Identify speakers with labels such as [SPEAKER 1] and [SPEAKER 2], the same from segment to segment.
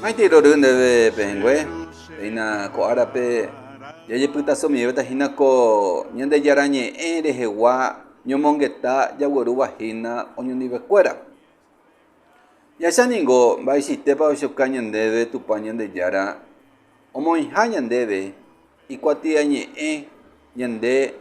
[SPEAKER 1] Maitei rory ndéve pehẽngue, péina ko árape jajepytasomivéta hína ko Ñandejára Ñe'ẽ rehegua ñomongeta jaguerúva hína oñondivekuéra. Jahecha ningo mba'eichaitépa ohechauka ñandéve Tupã Ñandejára omoĩha ñandéve ikuatiañe'ẽ ñande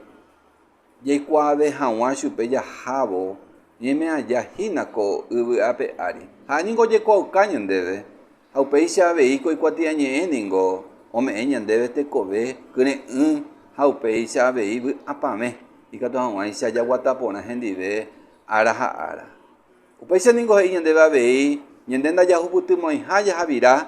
[SPEAKER 1] Jaikuaave hag̃ua chupe jahávo ñaime aja hína ko yvy ape ári. Ha'e ningo ojekuaauka ñandéve, ha upéicha avei ko ikuatiañe'ẽ ningo ome'ẽ ñandéve tekove kyre'ỹ ha upéicha avei vy'apavẽ, ikatu hag̃uáicha jaguata porã hendive ára ha ára. Upéicha ningo he'i ñandéve avei ñande ndajahupytymo'ãiha jahavira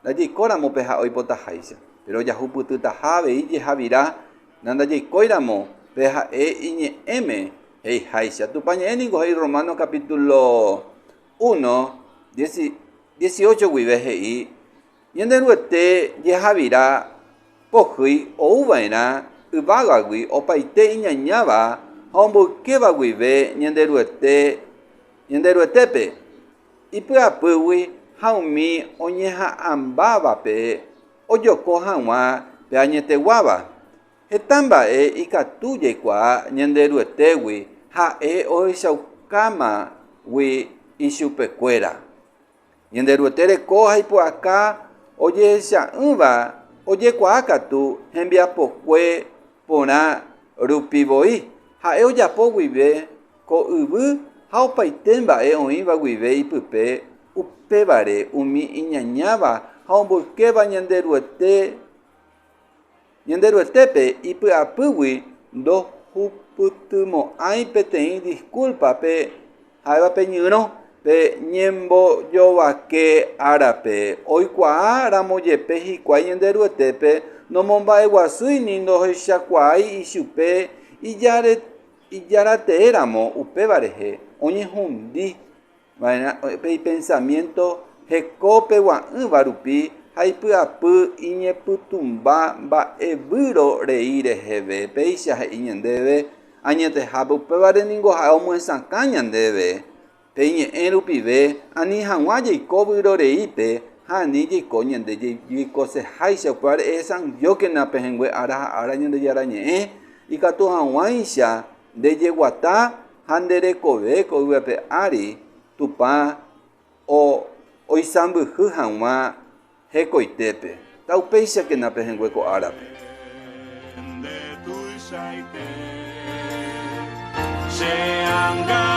[SPEAKER 1] ndajaikóramo pe ha'e oipotaháicha. Péro jahupytytaha avei jehavira nandajaikóiramo pe ha'e iñe'ẽme he'iháicha. Tupã ñe'ẽ ningo he'i Romanos capítulo 1, 18 guive he'i, Ñanderuete jehavira pohýi ouva'erã yvágagui opaite iñañáva ha omboykéva guive Ñanderuete, Ñanderuetépe, ipy'apýgui ha umi oñeha'ãmbávape ojoko hag̃ua pe añeteguáva. Heta mba'e ikatu jaikuaa Ñanderuetégui ha'e ohechaukámagui ichupekuéra. Ñanderuete reko ha ipu'aka ojehecha'ỹva ojekuaa katu hembiapokue porã rupi voi, ha'e ojapo guive ko yvy ha opaite mba'e oĩva guive ipype, upévare umi iñañáva ha omboykéva Ñanderuete Ñanderuetépe ipy'apýgui ndohupytymo'ãi peteĩ diskúlpa pe ha'éva pe ñyrõ, pe ñembojovake árape. Oikuaa ramo jepe hikuái Ñanderuetépe nomomba'eguasúi ni ndohechakuaái ichupe ijaratee ramo, upéva rehe oñehundi. Va'erã pe ipensamiénto hekopegua'ỹva rupi ha ipy'apy iñepytũmba mba'e výro rei reheve. Péicha he'i ñandéve añetehápe, upévare ningo ha'e omyesakã ñandéve pe iñe'ẽ rupive ani hag̃ua jaiko výro reípe ha ani jaiko ñande jaikoseháicha. Upévare ehesa'ỹijókena pehẽngue ára ha ára Ñandejára Ñe'ẽ ikatu hag̃uáicha nde jeguata Ha nde rekove ko yvy ape ári Tupã oisãmbyhy hag̃ua hekoitépe. Ta upéichakena pehẽngue ko árape.
[SPEAKER 2] Nde tuichaite che anga.